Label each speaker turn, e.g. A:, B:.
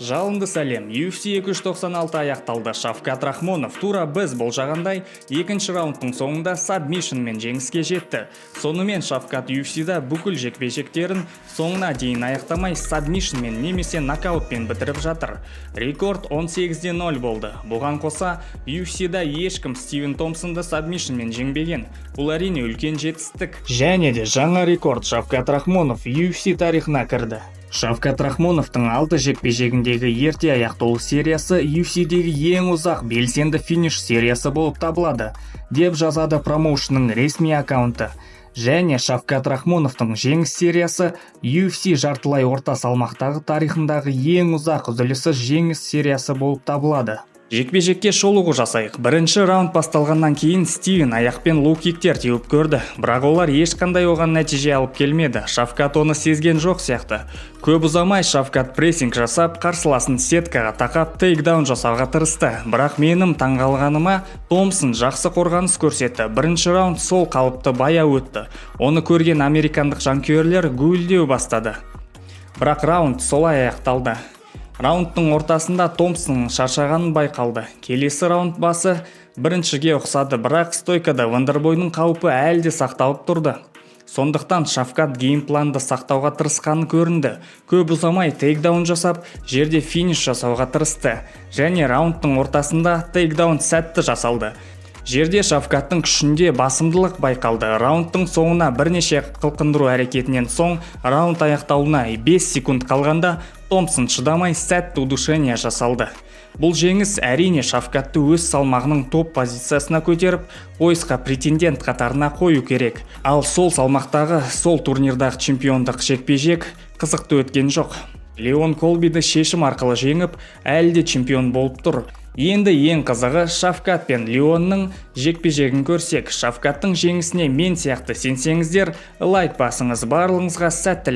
A: Жалынды сәлем! UFC 296 аяқталды. Шавкат Рахмонов тура біз болжағандай, екінші раундтың соңында сабмишнмен жеңіске жетті. Сонымен, Шавкат UFC-да бүкіл жекпе-жектерін соңына дейін аяқтамай, сабмишнмен немесе нокаутпен бітіріп жатыр. Рекорд 18-0 болды. Бұған қоса, UFC-да ешкім Стивен Томпсонды сабмишнмен жеңбеген. Бұл, әрине, үлкен жетістік. Және де жаңа рекорд: Шавкат Рахмонов UFC тарихына кірді. Шавкат Рахмоновтың алты жекпе-жегіндегі ерте аяқталу сериясы UFC-дегі ең ұзақ белсенді финиш сериясы болып табылады, деп жазады промоушнның ресми аккаунты. Және Шавкат Рахмоновтың жеңіс сериясы UFC жартылай орта салмақтағы тарихындағы ең ұзақ үзіліссіз жеңіс сериясы болып табылады. Жекпе-жекке шолу жасайық. Бірінші раунд басталғаннан кейін Стивен аяқпен лоу-киктер теуіп көрді, бірақ олар ешқандай оған нәтиже алып келмеді. Шавкат оны сезген жоқ сияқты. Көп ұзамай Шавкат прессинг жасап, қарсыласын сеткаға тақап, тейкдаун жасауға тырысты. Бірақ менің таңғалғаныма, Томпсон жақсы қорғаныс көрсетті. Бірінші раунд сол қалыпты баяу өтті. Оны көрген американдық жанкүйерлер гуілдеу бастады. Бірақ раунд солай аяқталды. Раундтың ортасында Томпсонның шаршағаны байқалды. Келесі раунд басы біріншіге ұқсады, бірақ стойкада Вандербойдың қаупі әлі де сақталып тұрды. Сондықтан Шавкат геймпланды сақтауға тырысқаны көрінді. Көп ұзамай тейкдаун жасап, жерде финиш жасауға тырысты. Және раундтың ортасында тейкдаун сәтті жасалды. Жерде Шавкаттың күшінде басымдылық байқалды. Раундтың соңына бірнеше қылқындыру әрекетінен соң, раунд аяқталуына 5 секунд қалғанда, Томпсон шыдамай, сәтті удушение жасалды. Бұл жеңіс, әрине, Шавкатты өз салмағының топ позициясына көтеріп, поясқа претендент қатарына қою керек. Ал сол салмақтағы сол турнирдағы чемпиондық жекпе-жек қызықты өткен жоқ. Леон Колбиді шешім арқылы жеңіп, әлі де чемпион болып тұр. Енді ең қызығы, Шавкат пен Леонның жекпе-жегін көрсек. Шавкаттың жеңісіне мен сияқты сенсеңіздер, лайк басыңыз. Барлығыңызға сәттілік!